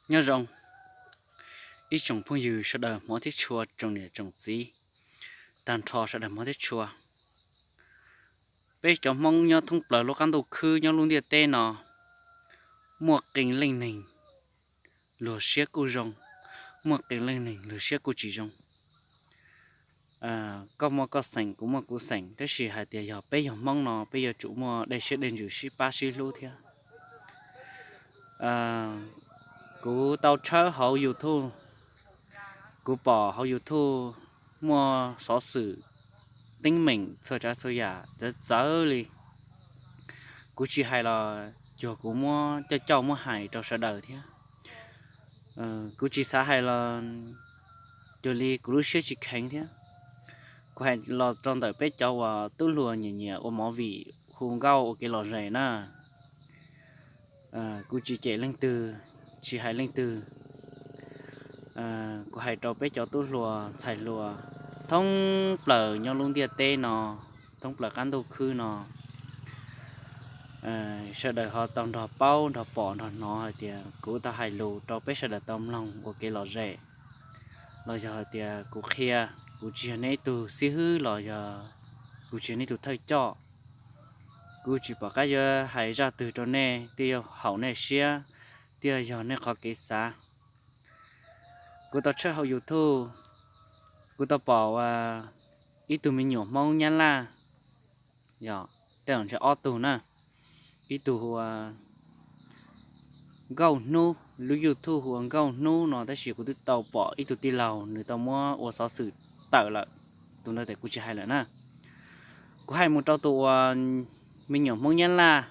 Nyob zoo ib tsoom phooj ywg sawv daws hmov thiab tshua, tsoom niam tsoom txiv, tag nrho sawv daws hmov thiab tshua. Peb cov Hmoob nyob thoob plaws lub qab ntuj khwb nyob lub ntiaj teb no, muaj qee leej neeg luag siab kuj zoo, muaj qee leej neeg luag siab kuj tsis zoo. Koj muaj koj xeem, kuv muaj kuv xeem, tab sis hais tias yog peb yog Hmoob no peb yuav tsum muaj dej siab dej ntsws sib pab sib hlub thiab. Kuv tau tshawb hauv YouTube, kuv pom hauv YouTube muaj xov xwm teeb meem txhua tsav txhua yam txawv txawv li. Kuv tsis hais los cuag kuv muab coj coj muab hais rau sawv daws thiab. Kuv tsis xav hais los cuag li kuv lub siab tsis kheev thiab. Kuv hais los rau ntawm peb cov uas tub hluas nyiam nyiam ua movie hu nkauj ua kev lom zem na. Kuv tsis cem leej twg, tsis hais leej twg. Kuv hais rau peb cov tub hluas ntxhais hluas thoob plaws nyob lub ntiaj teb no, thoob plaws qab ntuj khwb no, sawv daws ho tau nrog paub nrog pom nrog hnov hais tias kuv tau hais lus rau peb sawv daws tau mloog ua kev lom zem, los yog hais tias kuv qhia, kuv tsis yog nej ib tug xib hwb los yog kuv tsis yog nej ib tug thawj coj. Kuv tsis pom qab yuav hais zaj twg rau nej, twb yog haum nej siab, twb yog nej qhov kev xav. Kuv tau tshawb hauv YouTube, kuv tau pom ib tug me nyuam Hmoob Nyab Laj, yog tej zaum ntshe ob tug na, ib tug hu ua Nkauj Hnub, lub YouTube hu ua Nkauj Hnub no, tab sis kuv twb tau pom ib tug tij laug nws tau muab ua xov xwm tawm lawm, tus ntawd tes kuv tsis hais lawm na. Kuv hais mus rau tus uas me nyuam Hmoob Nyab Laj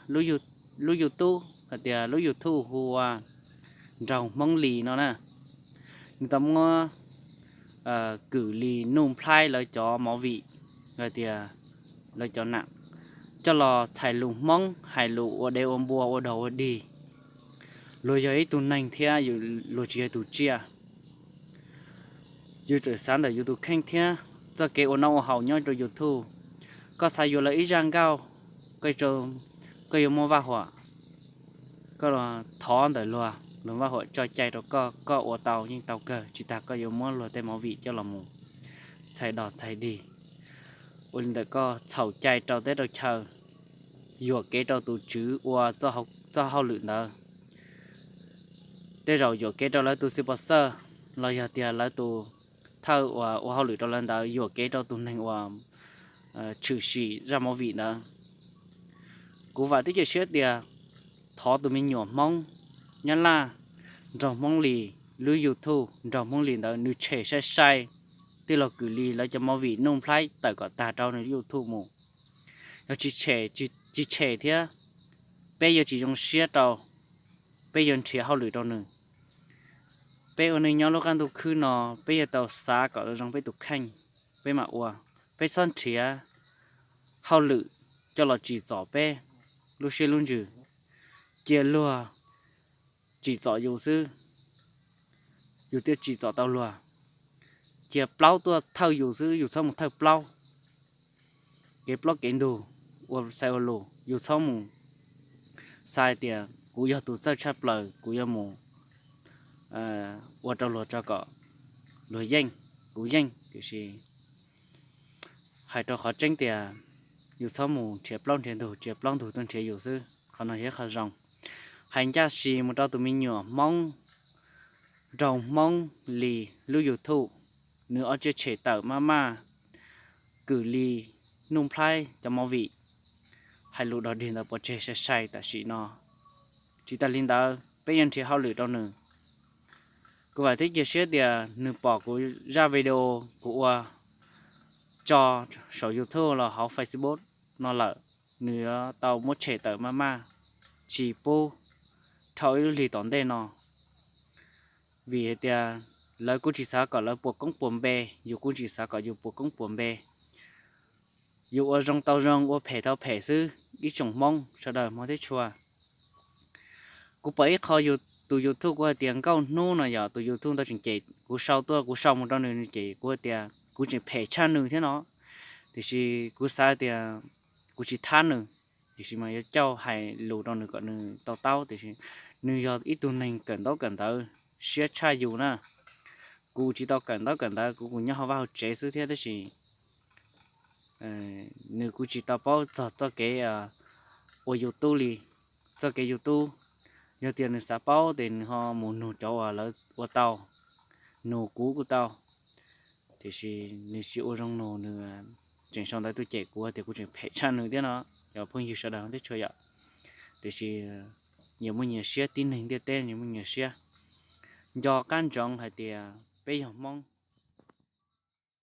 lub YouTube hais tias lub YouTube hu ua Nraug Hmoob Lis no na. Nws tau muab Kws Lis Nuj Nplhaib lawv cov movie, hais tias lawv cov nam, coj los txhais lus Hmoob, hais lus ua dev ua npua ua dog ua dig. Luag yog ib tug neeg thiab luag tsis yog tus tsiaj. Yus txawm xav ntawm yus tus kheej thiab txoj kev ua noj ua haus nyob rau YouTube. Koj xav yuav lawv ib zaj nkauj, koj yuav muaj vaj huam, koj thov ntawm luag, luag vaj huam tso cai rau koj, koj ua tau yeej tau kawg, tsis tas koj yuav muab luag tej movie coj los mus txhais dog txhais dig. Ua li ntawd koj txhaum cai rau teb rau chaw, yuam kev rau tus tswv ua txoj hauj lwm ntawd. Tej zaum yuam kev rau lawv tus sponsor los yog tias lawv tus thawj uas ua hauj lwm rau lawv ntawd, yuam kev rau tus neeg uas tshwm sim zaj movie ntawd. Kuv vam thiab cia siab tias thov tus me nyuam Hmoob Nyab Laj, Nraug Hmoob Lis, lub YouTube Nraug Hmoob Lis ntawd nws tshem sai sai tij laug Kws Lis lawv cov movie Nuj Nplhaib tawm kom tag rau nws YouTube mus. Yog tsis tshem, tsis tshem thiab, peb yuav tsis zoo siab rau, peb yuav nrhiav hauj lwm rau nws. Peb ua neej nyob lub qab ntuj khwb no, peb yuav tau xav kom zoo peb tus kheej, peb mam ua, peb txhob nrhiav hauj lwm coj los tsim txom peb lub siab lub ntsws. Cia luag tsim txom yus xwb, yus thiaj tsim txom tau luag. Cia plaub tuaj thawj yus xwb, yus txhob mus thawj plaub. Kev plaub kev ntug, ua xaiv ua lus, yus txhob mus xav hais tias kuv yog tus txawj tshaj plaws, kuv yuav mus ua rau luag tso kom luag yeej, kuv yeej. Tiam sis hais rau qhov tseeb tias yus txhob mus nrhiav plaub nrhiav ntug, cia plaub ntug tuaj nrhiav yus xwb, qhov no yog ib qho zoo. Hais ncaj si mus rau tus me nyuam Hmoob Nraug Hmoob Lis lub YouTube, nws ob tsiaj tshem tawm maj maj, Kws Lis Nuj Nplhaib cov movie, hais lus dog dig ntawd pov tseg sai sai tam sim no. Tsis tas li ntawd peb yuav nrhiav hauj lwm rau nws. Kuv vam thiab cia siab tias nws pom kuv zaj video kuv ua tso saum YouTube los hauv Facebook no lawm, nws yuav tau muab tshem tawm maj maj, tsis pub dhau ib lub hlis tom ntej no. Vim hais tias lawv kuj tsis xav kom lawv puas koob puas npe, yus kuj tsis xav kom yus puas koob puas npe. Yus ua zoo tau zoo, ua phem tau phem xwb, ib tsoom Hmoob sawv daws hmov thiab tshua. Kuv pom ib qho tus YouTube kuv hais tias Nkauj Hnub no yog tus YouTube ntawd tseem cem kuv, sau tuaj kuv sau mus rau nws ces kuv hais tias kuv tseem phem tshaj nws thiab no. Tiam sis kuv xav tias kuv tsis thab nws, tiam sis mas yuav coj hais lus rau nws kom nws to taub, tiam sis nws yog ib tug neeg kawm ntaub kawm ntawv, siab tshaj yus na. Kuv tsis tau kawm ntaub kawm ntawv, kuv kuv nyob hauv vaj hauv tsev xwb thiab tab sis nws kuj tsis tau paub txog txoj kev ua YouTube li, txoj kev YouTube. Yog tias nws xav paub ces nws ho mus nug cov uas lawv ua tau, nug kuv kuj tau. Tiam sis nws tsis ua zoo nug, nws tseem sau ntawv tuaj cem kuv tias kuv tseem phem tshaj nws thiab no, cov phooj ywg sawv daws teb tshua yom. Tiam sis nyias muaj nyias siab, tib neeg ntiaj teb nyias muaj nyias siab. Nco qab ntsoov hais tias peb yog Hmoob,